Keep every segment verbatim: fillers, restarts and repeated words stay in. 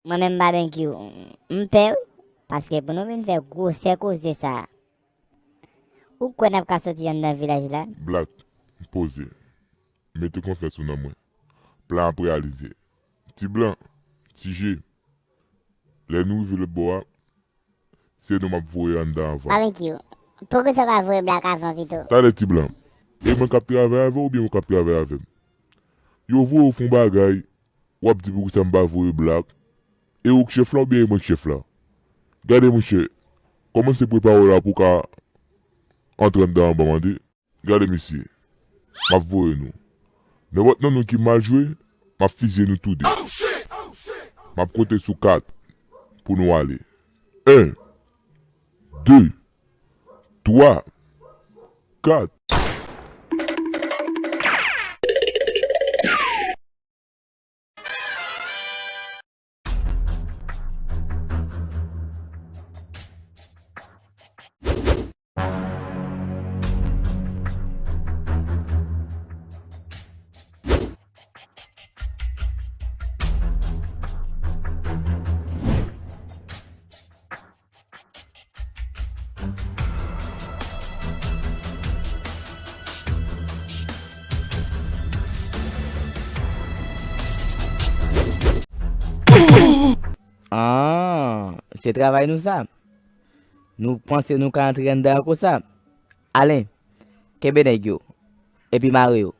Mwen menm Babenkyou, m pè wi, paske pou nou vin fè gwosè koze sa a, ou kwè n ap ka soti anndan vilaj la? Black, poze. Mete konfyans ou nan mwen. Plan ap reyalize. Ti Blan, Ti Je, lè nou rive lòt bò a, se nou m ap voye anndan avan. Babenkyou, poukisa w pa voye Black avan pito? Talè Ti Blan, e mwen k ap travay avè w oubyen ou k ap travay avè m? Yo voye w fè yon bagay, w ap di poukisa m pa voye Black? E ou k chèf la oubyen e mwen k chèf la? Gade monchè, kòmanse prepare w la pou w ka antre anndan an ban m tande. Gade mesye, m ap voye nou. Nenpòt nan nou ki mal jwe, m ap fizye nou toude. M ap konte sou kat pou nou ale. En, de, twa, kat. Ah, se travay nou sa. Nou panse nou ka antre anndan an konsa? Alen, kenbe nèg yo, epi mare yo.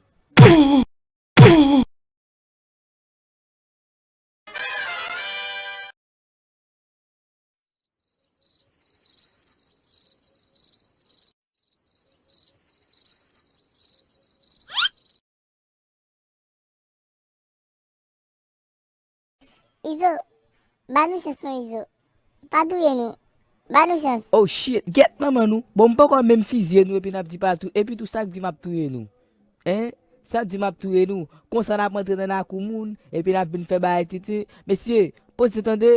Izo, ba nou chans non Izo. Pa touye nou. Ba nou chans. Oh shit, gyèt manman nou. Bon, m poko menm fizye nou epi n ap di pa tou, epi tou sa k di m ap touye nou? Hein? Sa di m ap touye nou. Konsa n ap antre nan lakou moun, epi n ap vin fè bagay tenten. Mesye, poze tande.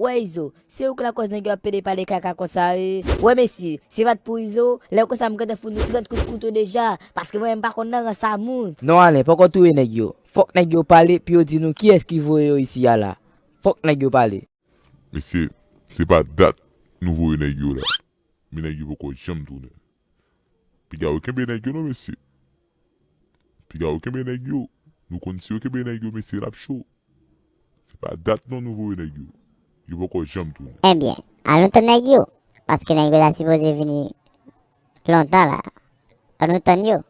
Wè Izo, se ou k lakòz nèg yo ap pede pale kaka konsa wi. Wè mesye, si se pa t pou Izo, lè konsa m gentan fout nou trant kout kouto deja, paske mwen menm m pa konn nan rans a moun. Non Alen, poko touye nèg yo. Fòk nèg yo pale pou yo di nou kiyès ki voye yo isi a la. Fòk nèg yo pale. Mesye, se pa dat nou voye nèg yo la. Men nèg yo poko janm tounen. Piga yo kenbe nèg yo non mesye. Piga yo kenbe nèg yo. Nou konn si yo kenbe nèg yo mesye l ap cho. Se pa dat non nou voye nèg yo. Yo poko janm tounen. Ebyen, ann nou tann nèg yo. Paske nèg yo ta sipoze vini lontan la. Ann nou tann yo.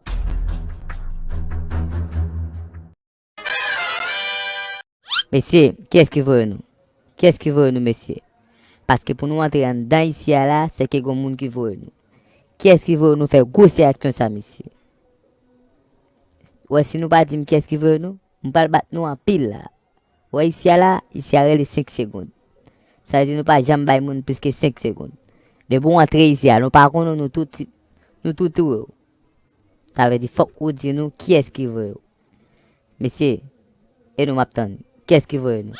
Mesye, kiyès ki voye nou? Kiyès ki voye nou mesye? Paske pou nou antre anndan isi a la, sèke gon moun ki voye nou. Kiyès ki voye nou fè gwosè aksyon sa mesye? Wè si nou pa di m kiyès ki voye nou, m pral bat nou anpil la. Wè isi a la, isi a rele senk segonn. Sa vle di nou pa janm bay moun plis ke senk segonn. Depi w antre isi a, nou pa konnen w, nou tou ti, nou tou touye w. Sa vle di fòk ou di nou kiyès ki voye w. Mesye, e nou m ap tann. Kiyès ki voye nou?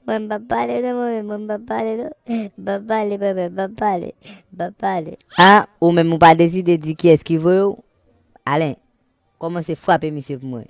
Mwen m p ap pale non mwen menm, mwen m p ap pale non. M p ap pale mwen menm, m p ap pale. M p ap pale. A, ou menm ou pa deside di kiyès ki voye w? Alen, kòmanse frape misye pou mwen.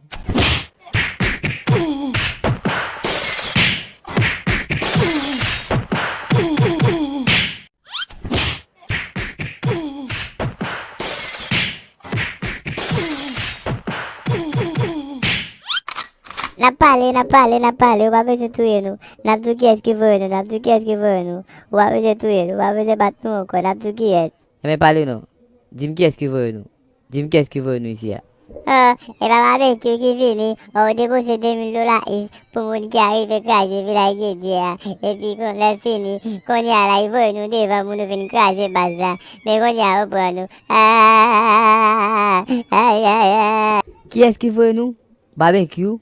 N ap pale, n ap pale, n ap pale, ou pa bezwen touye nou. N ap di w kiyès ki voye nou, n ap di w kiyès ki voye nou. Ou pa bezwen touye nou, ou pa bezwen bat nou ankò, n ap di w kiyès. Enben pale non. Di m kiyès ki voye nou. Di m kiyès ki voye nou isi a. Oh, e pa Babenkyou ki vini, oh, depoze de mil dola is pou moun ki arive kraze vilaj de Dye a. Epi kon lè fini, kounye a la, li voye nou devan pou nou vin kraze baz la. Men kounye a, yo pran nou. Ah, ay, ay, ay. Kiyès ki voye nou? Babenkyou?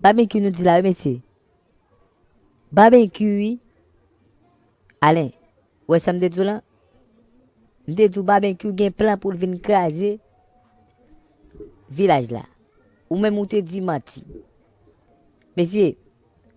Babenkyou nou di la wi, mesye. Babenkyou wi. Alen, ou wè sa m te di w lan? M te di w Babenkyou gen plan pou l vin kraze vilaj la. Ou menm ou te di manti. Mesye,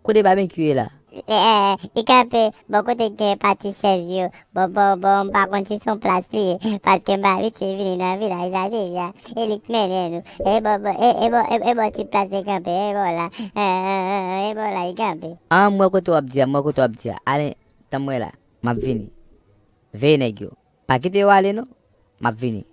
kote Babenkyou ye la? E, e, e, li kanpe bò kote k gen pati chèz yo. Bon, bon, bon, m pa konn si se yon plas li ye, paske m pa abitye vini nan vilaj la deja. E li k mennen nou. E bò, bò, e, e bò, e, e bò ti plas li kanpe, e bò la. E, e, e, e bò la li kanpe. An, m wè kote w ap di a, m wè kote w ap di a. Ale, tann mwen la. M ap vini. Veye nèg yo. Pa kite yo ale non. M ap vini.